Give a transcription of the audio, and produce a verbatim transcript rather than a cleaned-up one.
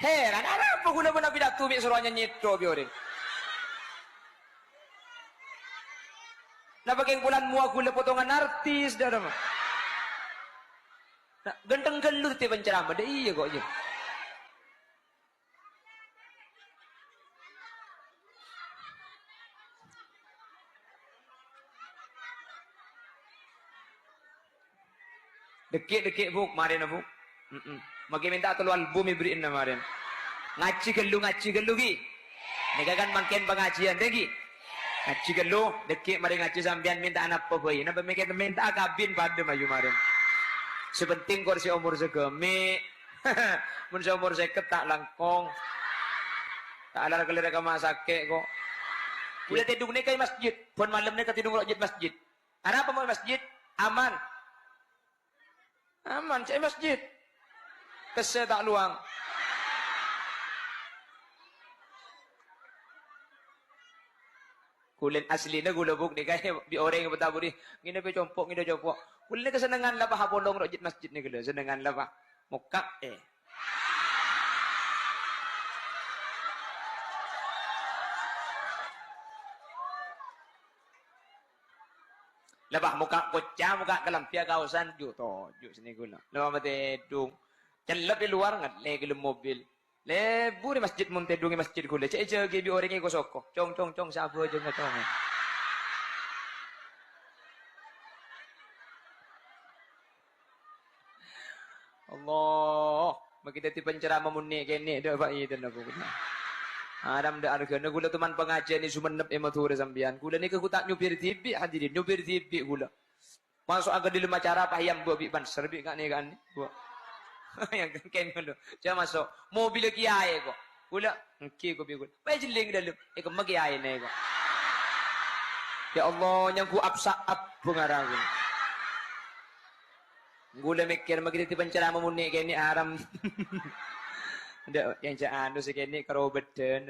Heran, arapa ghulâ bân Abi Datu bi' soro nyènyèdhâ bi' orèng? Napa kèng polana mowa ghulâ potongan artis, dâ' rèma? Nah, ghântheng ghâllu dhâddhi penceramah, dâ' iyâ kok, iyâ. Dhâggi', dhâggi', Bu', marèna, Bu'. Mm-mm. Maghi mènta tello album èberri'na marèna. Ngajhi ghâllu, ngajhi ghâllu, ghi. Nèka kan mangkèn pangajiyân, ghi. Ngajhi ghâllu, dhâggi' marè ngajhi sampèyan mènta napa bhâi. Napa mèkè mènta kabin padâ mayu marèna. Sè pentèng kor sè omor saghâmè'. Mon sè omor sèket ta' langkong. Ta' alar kalèra ka ma' sakè' kok. Ghulâ tèdung nèka è masjid. Bân malem nèka tèdung rojât masjid. Arapa mon masjid? Aman. Aman, cè' masjid. Kèssè ta' lowang. Ghulâ aslina ghulâ Bu' nèka bi' orèng èpataburi. Ngènè pè compo', ngènè compo'. Ghulâ nèka sennengngan la, Pa', apolong rojât masjid nèka lho, sennengngan la, Pa'. Mokka', eh. Lebah mokka' koca, mokka' kalambhi akaosan, ju' toju' sè nèko la. Lebah matèdung. Cellep è lowar, ngallè è dâlem mobil. Lebur è masjid, mon tèdung è masjid ghulâ. Cè' èjâgâ bi' orèng è ko-soko. Cong, cong, cong, sè abhâjângnga, cong. Allah, maghi dhâddhi penceramah mon nè'-kènè', dâ' apa èdâna, Bu'. Haram dâ' arghâna, ghulâ toman pangajiân è Songennep è Madhurâ sampèyan. Ghulâ nèka ghu ta' nyopir dhibi', hadirin, nyopir dhibi' ghulâ. Maso' ka dâlem acara pas èambâ' bi' panser, bi' ka'nè-ka'nè. Bu'. Yang kèng ghulâ. Jhâ' maso'. Mobilla kiyaè ko'. Ghulâ, èngghi ko' bi' ghulâ. Pas jhelling dâlem. È kemma kiyaèna ko'. Ya Allah, nyangghu ap-sa'ap bângara ghulâ. Ghulâ mèkkèr, maghi dhâddhi penceramah mon nè'-kènè' haram. Dâ', yang jhâ' anu sè kènè' karobâdhân.